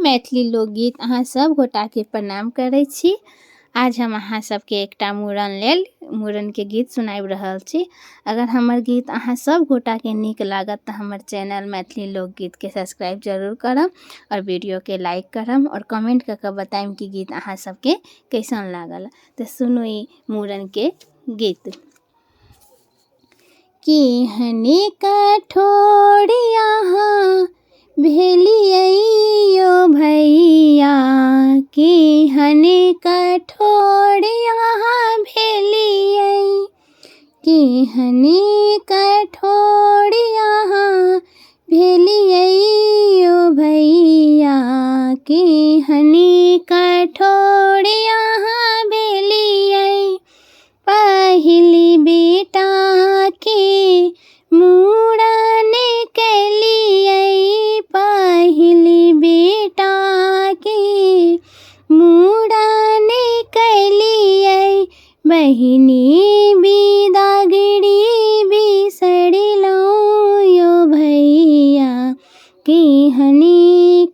मैथिली लोकगीत अहाँ सब गोटाके प्रणाम करै छी। आज हम अहाँ सबके एकटा मूड़न लेल मूड़नके गीत सुनाबि रहल छी। अगर हमर गीत अहाँ सब गोटाके नीक लागत तऽ हमर चैनल मैथिली लोकगीतके सब्सक्राइब जरूर करब और वीडियोके लाइक करब और कमेंट कऽ कऽ बतायब कि गीत अहाँ सबके कैसन लागल। तऽ सुनू ई मूड़नके गीत। केहने कठोर अहाँ भेलियै यौ भैया, केहने कठोर अहाँ भेलियै, केहने कठोर अहाँ भेलियै यौ भैया, केहने कठोर अहाँ भेलियै। पहिली बेटाके मूड़न केलियै, पहिली बेटाके मूड़न केलियै, बहिनी बिदागरी बिसरलहुँ यौ भैया, केहने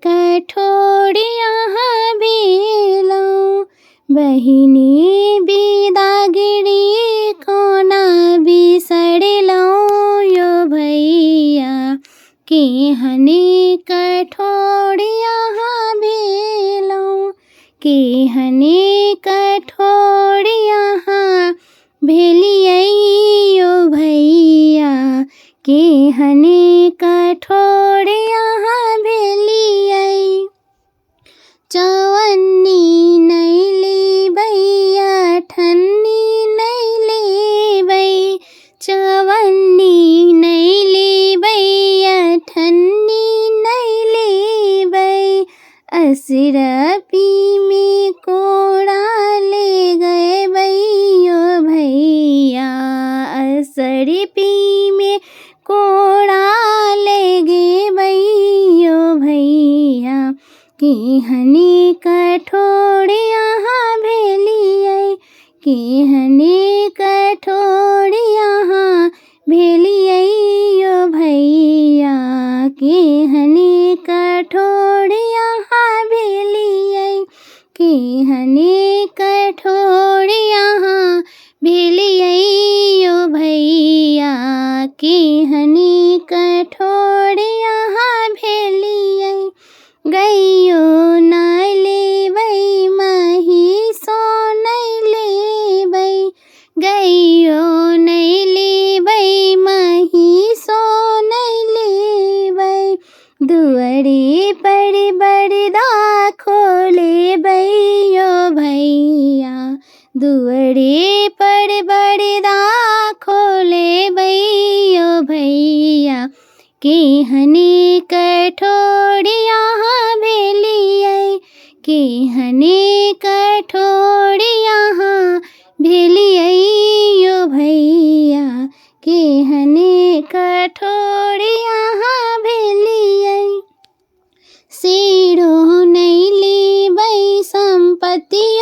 कठोर अहाँ भेलहुँ, बहिनी बिदागरी कोना बिसरलहुँ यौ भैया, केहने कठोर अहाँ भेलहुँ, केहने कठोर अहाँ भेलियै यौ भैया, केहने कठोर अहाँ भेलियै। चौअन्नी नहि लेबै, अठन्नी नहि लेबै, चौअन्नी नहि लेबै, अठन्नी नहि लेबै, असरफीमे कोड़ा ले गेबै यौ भैया, असरफीमे कोड़ा ले गेबै यौ भैया, केहने कठोर अहाँ भेलियै, केहने कठोर अहाँ भेलियै यौ भैया, केहने कठोर अहाँ भेलियै, केहने कठोर अहाँ भेलियै यौ भैया, केहने कठोर अहाँ भेलियै। गैयो नहि लेबै, महींसो नहि लेबै, गैयो नहि लेबै, महींसो नहि लेबै, दुआरे पर बरदा खोलेबै यौ भैया, दुआरे पर बरदा खोलेबै यौ भैया, केहने कठोर अहाँ भेलियै, केहने कठोर अहाँ भेलियै यौ भैया, केहने कठोर अहाँ भेलियै। शेरो नहि लेबै, सम्पत्तियो